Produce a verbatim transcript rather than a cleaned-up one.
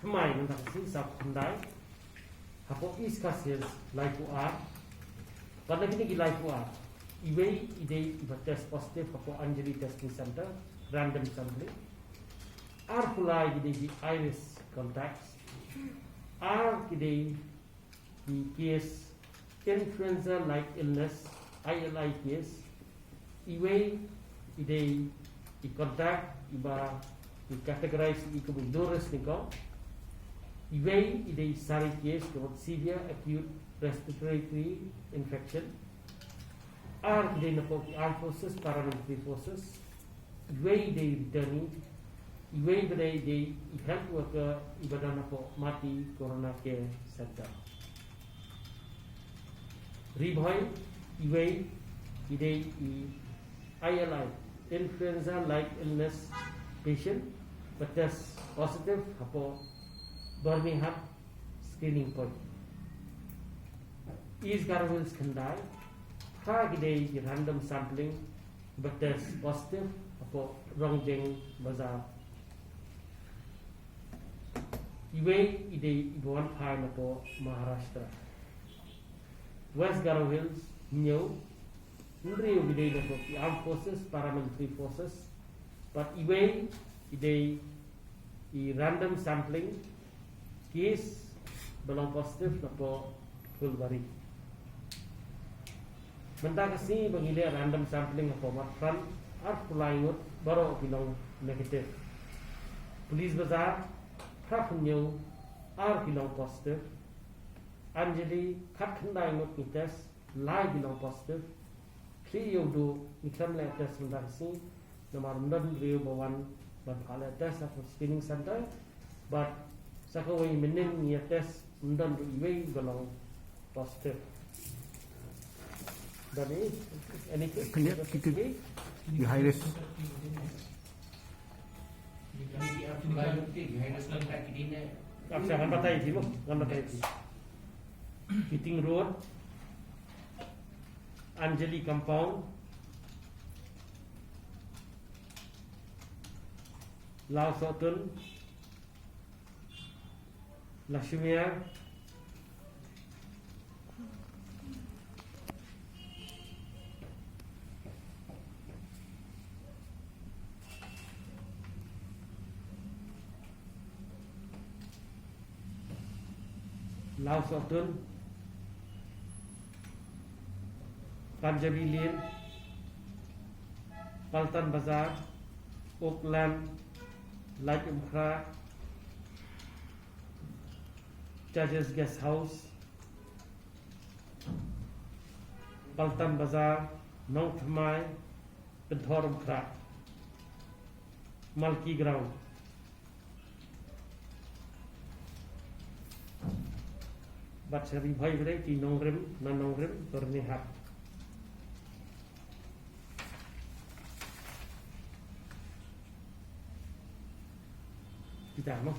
Mai nang tak si sap khyndai. Hapoh East Khasi Hills laiphew ar. Bad na kine ki laiphew ar, iwei i dei iba test positive hapoh Anjali Testing Center, random sampling. Arphew lai ki dei ki high risk contacts. Ar ki dei ki case influenza like illness, I L I case. Iwei i dei i contact iba i categorize i kum i low risk nyngkong. Iwei i dei i sari case ka mut severe acute respiratory infection. Ar ki dei napoh ki armed forces, paramilitary forces. Iwei i dei i returnee. Iwei ba dei i dei i health worker iba don hapoh Mati Corona Care Center. Ri Bhoi, iwei i dei i I L I, influenza like illness patient ba test positive hapoh Byrnihat screening point. East Garo Hills khyndai, phra ki dei i random sampling ba test positive hapoh Rongjeng Bazar. Iwei i dei iba wan phai napoh Maharashtra. West Garo Hills, hynñiew, hynriew i dei napoh ki armed forces, paramilitary forces. Bad iwei i dei i random sampling case ba long positive napoh Phulbari. Mynta ka sngi ba ngi leh random sampling hapoh Marphan, arphew lai ngut baroh ki long negative. Police Bazar, phra phew hynñiew, ar ki long positive. Anjali, khatkhyndai ngut ngi test, lai ki long positive. Khlieh Ïewduh ngi khlem leh test mynta ka sngi namar ym don briew ba wan ban phah leh test ha screening center. Bad sa kawei mynnin ngi ïa test ym don ruh iwei ba long positive. Don i, anything? Kyndiah, kita, you high risk. Acha, ngan batai ïa phi mo, ngan batai ïa phi. Keating Road, Anjali Compound, Lawsohtun, Lashumia, Lawsohtun, Punjabi Lane, Paltan Bazar, Oakland, Laitumkhrah, Judges Guest House, Paltan Bazar, Nongthymmai, Pynthor Umkhrah, Malki Ground. Bad sha Ri Bhoi Bhre ki Nongrim, na Nongrim, Byrnihat. Kita mo.